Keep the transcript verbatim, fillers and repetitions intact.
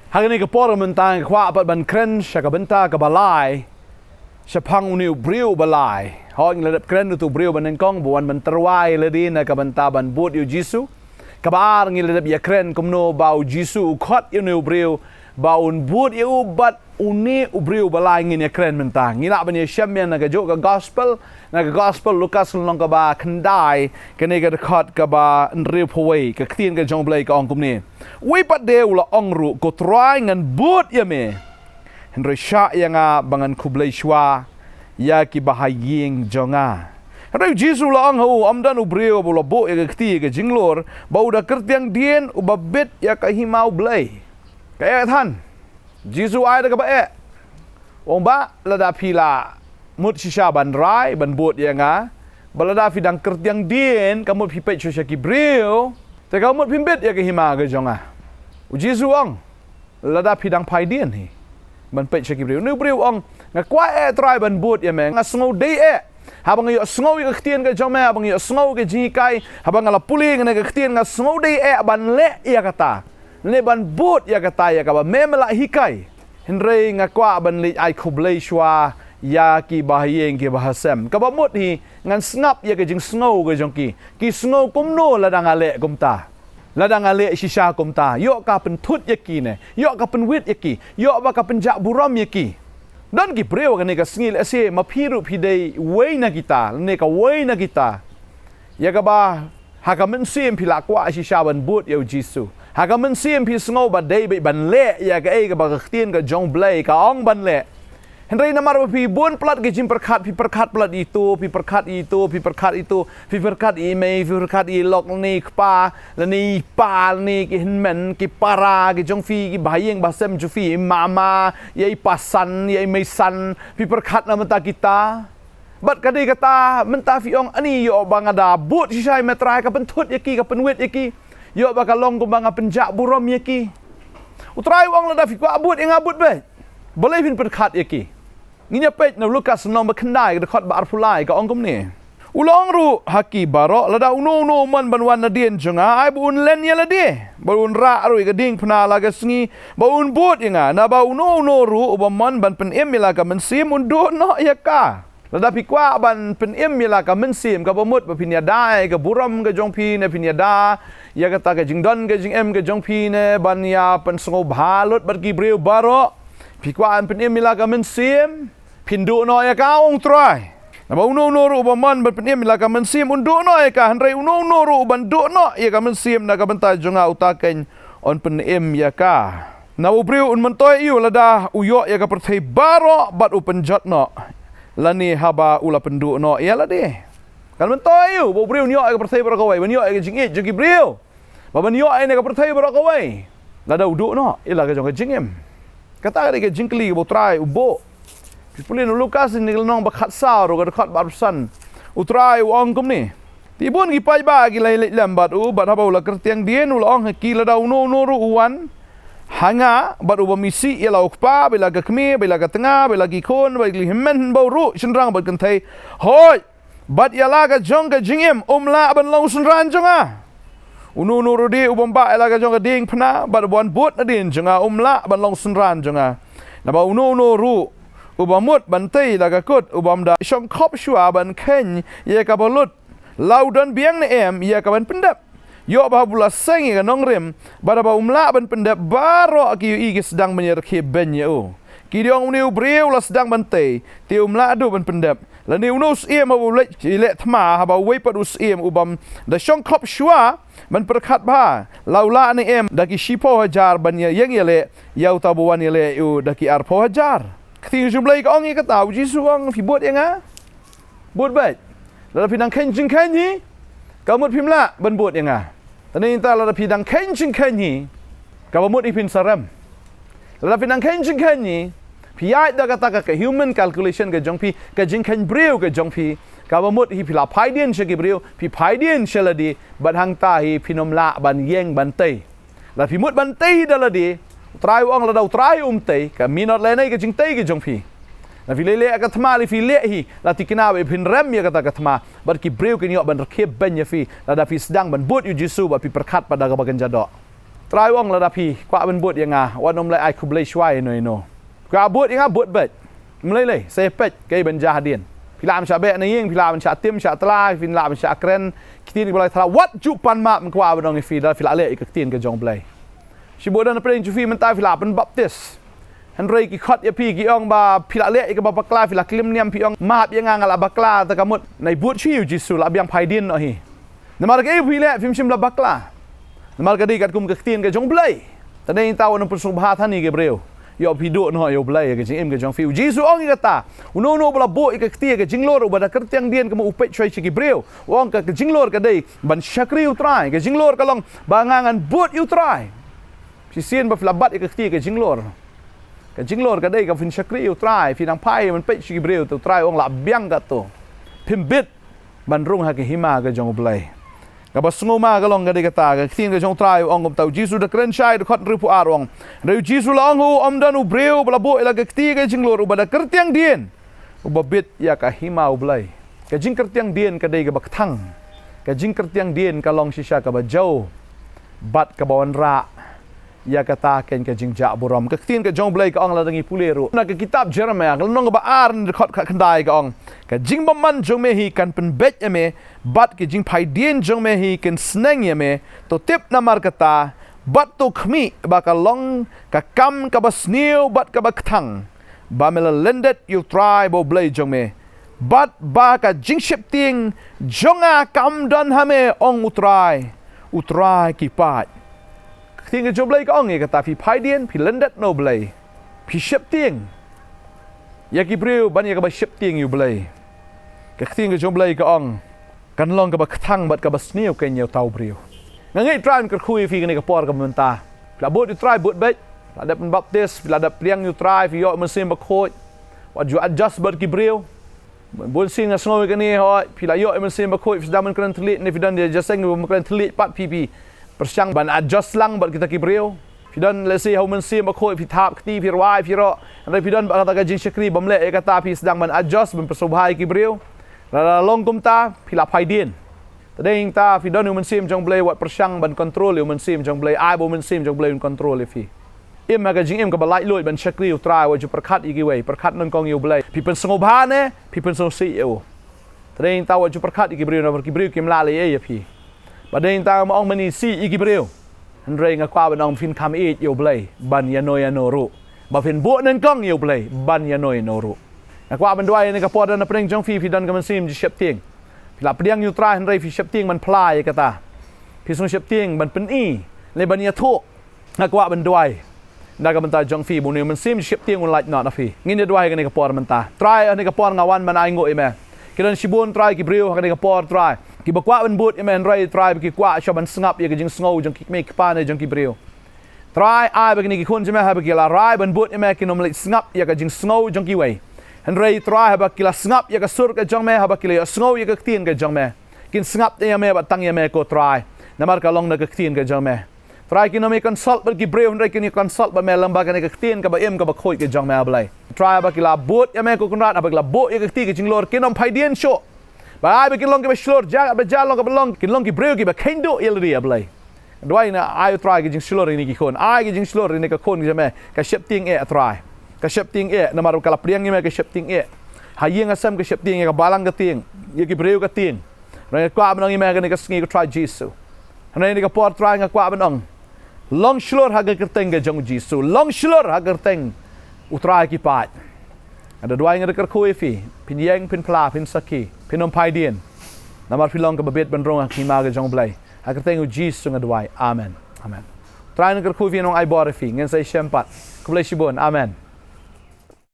Ha kane ka por mynta nga kwah pat ban kren sha ka bynta kaba lai shaphang une u briew uba lai. Hooid, ngi la dep kren utu u briew ba nyngkong ba wan ban tyrwa ïa lade na ka bynta ban bud ïa u Jisu. Kaba ar ngi la dep ïa kren kumno ba u Jisu u khot ïa une u briew ba un bud ïa u, bad une u briew uba lai ngin ïa kren mynta. Ngi lah ban ïa shem ïa na kajuh ka gospel, na ka gospel Lukas lynnong kaba khyndai, kane ka dkhot kaba hynriewphew wei, ka ktien ka jong U Blei ka ong kumne. Uwei pat de u la ong ruh, Ko Trai, ngan bud ïa me, hynrei shah ïa nga ba ngan khublei shuwa ïa kiba ha ïing jong nga. Hynrei u Jisu u la ong ha u, Ym don u briew ba u la buh ïa ka kti ïa ka jinglur ba u da kyrtiang dien uba bit ïa ka hima U Blei. Kaei than? Jisu ai da kaba eh. Ong ba lada phi la mut shisha ban rai, ban bud ïa nga, ba lada phi dang kyrtiang dien, ka mut phi peit shuh sha ki briew, te ka mut phim bit ïa ka hima ka jong nga. U Jisu ong, lada phi dang phai dien hi ban peit sha ki briew. Une u briew ong, Nga kwah eh Trai ban bud ïa me, nga sngew dei eh. Haba nga ïohsngew ïa ka ktien ka jong me, haba nga ïohsngew ka jinghikai, haba nga la pule ïa kane ka ktien, nga sngew dei eh ban leh ïa kata, ne ban bud ïa kata ïa kaba me me la hikai. Hynrei nga kwah ban leit ai khublei shuwa ïa kiba ha ïing kiba ha sem. Kaba mut hi ngan sngap ïa ka jingsngew ka jong ki. Ki sngew kumno lada nga leh kumta? Lada nga leh shisha kumta, ïoh ka pynthut ïa ki ne, ïoh ka pynwit ïa ki, ïoh ba ka pynjah burom ïa ki. Don ki briew kane ka sngi, lehse ma phi ruh phi dei uwei na kita, ne kawei na kita, ïa kaba ha ka mynsiem phi la kwah shisha ban bud ïa u Jisu. Ha ka mynsiem phi sngew ba dei beit ban leh ïa kaei kaba ka ktien ka jong U Blei ka ong ban leh. Hynrei namar ba phi bun palat ki jingpyrkhat, phi pyrkhat palat ïa ito, phi pyrkhat ïa ito, phi pyrkhat ïa ito, phi pyrkhat ïa i mei, phi pyrkhat ïa i lok ne i kpa, lane i pa, lane ki hynmen, ki para ki jong phi, kiba ha ïing ba sem jong phi, i mama, ïa i pasan, ïa i meisan, phi pyrkhat na mynta kita. Bad ka dei kata, mynta phi ong, ani ïoh ba nga da bud shisha ïa me Trai, ka pynthut ïa ki, ka pynwit ïa ki. Ïoh ba ka long kumba nga pynjah burom ïa ki. U Trai u ong, lada phi kwah bud ïa nga, bud beit. Balei phin pyrkhat ïa ki? Ngin ïa peit na u Lukas lynnong ba khyndai, ka dkhot ba arphew lai, ka ong kumne. U la ong ruh ha ki baroh, lada uno uno u mon ban wan nadien jong nga, ai ba un len ïa lade, ba un rah ruh ïa ka diengphna la ka sngi, ba un bud ïa nga. Naba uno uno ruh uba mon ban pynim ïa la ka mynsiem, un duh noh ïa ka. Lada phi kwah ban pynim ïa la ka mynsiem, kaba mut ba phin ïada ïa ka burom ka jong phi, ne phin ïada ïa kata ka jingdon ka jingem ka jong phi, ne ban ïa pynsngewbha lut bad ki briew baroh, phi kwah ban pynim ïa la ka mynsiem, phin duh noh ïa ka, ong U Trai. Naba uno uno ruh uba mon ban pynim ïa la ka mynsiem, un duh noh ïa ka. Hynrei uno uno ruh uban duh noh ïa ka mynsiem na ka bynta jong nga, uta keiñ yn pynim ïa ka. Naba u briew un myntoi aïu lada u ïoh ïa ka pyrthei baroh bad u pynjot noh, lane haba u la pynduh noh ïa lade? Kan myntoi aïu ba u briew un ïoh ïa ka pyrthei baroh kawei, ban ïoh ïa ka jingïeit jong ki briew, ba ban ïoh ïa kane ka pyrthei baroh kawei, lada u duh noh ïa la ka jong ka jingim? Kata ka dei ka jingkylli kaba U Trai u buh. Phi pule na u Lukas, na ka lynnong ba khatsaw ruh, ka dkhot ba arphew san, U Trai u ong kumne. Te bun ki paidbah ki la ïaleit lem bad u, bad haba u la kyrtiang dien, u la ong ha ki, lada uno uno ruh u wan ha nga, bad u bym isih ïa la u kpa, bad ïa la ka kmie, bad ïa la ka tnga, bad ïa la ki khun, bad ïa la ki hynmen hynbew ruh, shynrang bad kynthei, hooid, bad ïa la ka jong ka jingim, um lah ban long u synran jong nga. Uno uno ruh de u bym bah ïa la ka jong ka diengphna, bad u ban bud nadien jong nga, um lah ban long u synran jong nga. Naba uno uno ruh uba mut ban tei la ka kut, u bym da shongkhop shuwa ban kheiñ ïa kaba lut, la u don biang ne em ïa ka ban pyndep. Ïoh ba haba u la seng ïa ka nongrim, bad haba um lah ban pyndep, baroh ki ïohi ki sdang ban ïa rakhe beiñ ïa u. Ki ong, une u briew u la sdang ban tei, te um lah duh ban pyndep. Lane uno u syiem haba u leit ïaleh thma, haba uwei pat u syiem u bym da shongkhop shuwa ban pyrkhat bha, la u lah ne em da ki shiphew hajar ban ïa ïeng ïaleh ïa uta uba wan ïaleh ïa u da ki arphew hajar? Ka ktien jong U Blei ka ong ïa kata, u Jisu u ong, phi bud ïa nga? Bud beit. Lada phi dang kheiñ jingkheiñ hi, ka mut phim lah ban bud ïa nga. Te nangta lada phi dang kheiñ jingkheiñ hi, kaba mut hi phin sa rem. Lada phi dang kheiñ jingkheiñ hi, phi ïaid da kata ka, ka human calculation ka jong phi, ka jingkheiñ briew ka jong phi, kaba mut hi phi la phai dien sha ki briew, phi phai dien sha lade, bad hangta hi phin ym lah ban ïeng ban tei. Lada phi mut ban tei hi da lade, U Trai u ong, lada U Trai um tei, ka minot lane ka jingtei ka jong phi. Lada phi leh leh ka thma, lada phi leh hi, la thikna ba phin rem ïa kata ka thma, bad ki briew kin ïoh ban rakhe beiñ ïa phi, lada phi sdang ban bud ïa u Jisu bad phi pyrkhat pat da kaba kynja doh. Trai u ong lada phi kwah ban bud ïa nga, wat nym leh ai khublei shuwa ïa no ïa no. Kwah bud ïa nga, bud beit. Ym lei lei, sa peit kaei ban jia hadien. Phi lah ban shah beh na ïing, phi lah ban shah tim shah tla, phi lah ban shah kren. Ki ktien kiba la thala, wat ju pan map, nga kwah ban ong ïa phi, lada phi la leh ïa ka ktien ka jong U Blei. Shibun na pdeng jong phi mynta phi la pynbaptis. Hynrei ki khot ïa phi ki ong ba phi la leh ïa kaba bakla, phi la klim niam, phi ong map ïa nga, nga la bakla, te ka mut nai bud shuh ïa U Jisu, la biang phai dien noh hi. Namar kaei phi leh, phim shym la bakla. Namar ka dei katkum ka ktien ka jong U Blei. Te nangta wat nym pynsngewbha than ïa ki briew. Ïoh phi duh noh ïa U Blei ïa ka jingim ka jong phi. U Jisu ong ïa kata, uno uno uba la buh ïa ka kti ka jinglor, uba da kyrtiang dien, ka mut u peit shuwa sha ki briew. U ong ka, ka jinglor ka dei ban shakri U Trai. Ka jinglor ka long ba nga ngan bud ïa U Trai. Shisien ba phi la bat ïa ka kti ka jinglor. Ka jinglor ka dei ka phin shakri ïa U Trai, phi nang phai ban peit sha ki briew, te U Trai u ong la biang katto. Phim bit ban rung ha ka hima ka jong U Blei. Kaba sngewma ka long ka dei kata, ka ktien ka jong U Trai u ong kumta, U Jisu da kren shai, dkhot hynriewphew ar u ong. Hynrei U Jisu la ong ha u, ym don u briew uba la buh ïa la ka kti ka jinglor uba da kyrtiang dien, uba bit ïa ka hima U Blei. Ka jingkyrtiang dien ka dei kaba kthang. Ka jingkyrtiang dien ka long shisha kaba jew bad kaba wanrah ïa kata keiñ ka jingjah burom. Ka ktien ka jong U Blei ka ong, lada ngi pule ruh na ka kitab Jeremaïa, ka lynnong kaba ar, dkhot khatkhyndai ka ong, ka jingbymman jong me hi kan pynbeit ïa me, bad ki jingphai dien jong me hi kin sneng ïa me. To tip namar kata, bad to khmih ba ka long ka kam kaba sniew bad kaba kthang, ba me la lyndet ïa U Trai ba U Blei jong me, bad ba ka jingsheptieng jong nga kam don ha me, ong U Trai, U Trai ki paid. Ka ktien ka jong U Blei ka ong ïa kata, phi phai dien, phi lyndet na U Blei, phi sheptieng ïa ki briew ban ïa kaba sheptieng ïa U Blei. Ka ktien ka jong U Blei ka ong, kan long kaba kthang bad kaba sniew keiñ ïa uta u briew. Nga ngeit Trai un kyrkhu ïa phi kane ka por kaba mynta. Phi la bud ïa U Trai, bud beit. Phi la dep pynbaptis, phi la dep pdiang ïa U Trai, phi ïoh ïa U Mynsiem Bakhuid. Wat ju adjust bad ki briew. Bun sien nga sngew ïa kane, hooid, phi la ïoh ïa U Mynsiem Bakhuid, phi sdang ban kren thylliej, ne phi don ïa ka jingseng ban kren thylliej pat, phi, phi pyrshang ban adjust lang bad kita ki briew. Phi don lehse ha U Mynsiem Bakhuid, phi thap kti, phi rwai, phi roh. Hynrei phi don bad kata ka jingshakri bym leh ïa kata, phi sdang ban adjust, ban pynsngewbha ïa ki briew. Lada long kumta, phi la phai dien. Te nangta phi don ïa U Mynsiem jong U Blei, wat pyrshang ban control ïa U Mynsiem jong U Blei, ai ba U Mynsiem jong U Blei un control ïa phi. Im ha ka jingim kaba laitluid ban shakri U Trai, wat ju pyrkhat ïa kiwei, pyrkhat nyngkong ïa U Blei. Phi pynsngewbha ne phi pynsngewsih ïa u. Te nangta wat ju pyrkhat ïa ki briew, namar ki briew kim lah leh ei ei ïa phi. Bad nangta ma ong mane sih ïa ki briew. Hynrei nga kwah ban ong phin kham ïeit ïa U Blei ban ïano ïano ruh. Ba phin buh nyngkong ïa U Blei ban ïano ïano ruh. Nga kwah ban duwai ïa kane ka por, da na pdeng jong phi, phi don ka mynsiem jingsheptieng. Phi la pdiang ïa U Trai hynrei phi sheptieng ban phla ïa kata. Phi sngew sheptieng ban pyni ne ban ïathuh. Nga kwah ban duwai na ka bynta jong phi, ba une U Mynsiem jingsheptieng un lait noh na phi. Ngin ïa duwai ha kane ka por mynta. Trai, ha kane ka por nga wan ban ainguh ïa me. Ki don shibun Trai ki briew ha kane ka por Trai, kiba kwah ban bud ïa me hynrei Trai ba ki kwah shuh ban sngap ïa ka jingsngew jong ki kmie ki kpa ne jong ki briew. Trai, ai ba kine ki khun jong me haba ki la rai ban bud ïa me kin ym leit sngap ïa ka jingsngew jong kiwei. Hynrei Trai, haba ki la sngap ïa ka sur ka jong me, haba ki la ïohsngew ïa ka ktien ka jong me, kin sngap ïa me bad tang ïa me ko Trai. Namar ka long na ka ktien ka jong me. Trai, kin ym ïa consult bad ki briew hynrei kin ïa consult bad me lyngba kane ka ktien kaba im kaba khuid ka jong me, A Blei. Trai, haba ki la bud ïa me ko Kynrad, haba ki la buh ïa ka kti ka jinglor, kin ym phai dien shuh. Ba ai ba kin long kiba shlur, jaka ba jaka long kaba long, kin long ki briew kiba kheiñ duh ïa lade, A Blei. Duwai na, ai Trai ka jingshlur ïa kine ki khun, ai ka jingshlur ïa kane ka khun ka jong me, ka sheptieng eh Trai. Ka sheptieng eh, namar ka la pdiang ïa me ka sheptieng eh. Ha ïing ha sem ka sheptieng eh, ka balang ka tieng, ïa ki briew ka tieng. Nga kwah ban ong ïa me ha kane ka sngi ko Trai Jisu. Hynrei ha kane ka por Trai nga kwah ban ong, long shlur ha ka kyrteng ka jong U Jisu, long shlur ha ka kyrteng U Trai ki paid. Nga da duwai, nga da kyrkhu ïa phi, phin ïeng, phin phla, phin sakhi, phin ym phai dien. Namar phi long kaba bit ban rung ha ka hima ka jong U Blei. Ha ka kyrteng U Jisu nga duwai. Amen. Amen. Trai un kyrkhu ïa phi, un ai bor ïa phi. Ngin sa ïashem pat. Khublei shibun. Amen.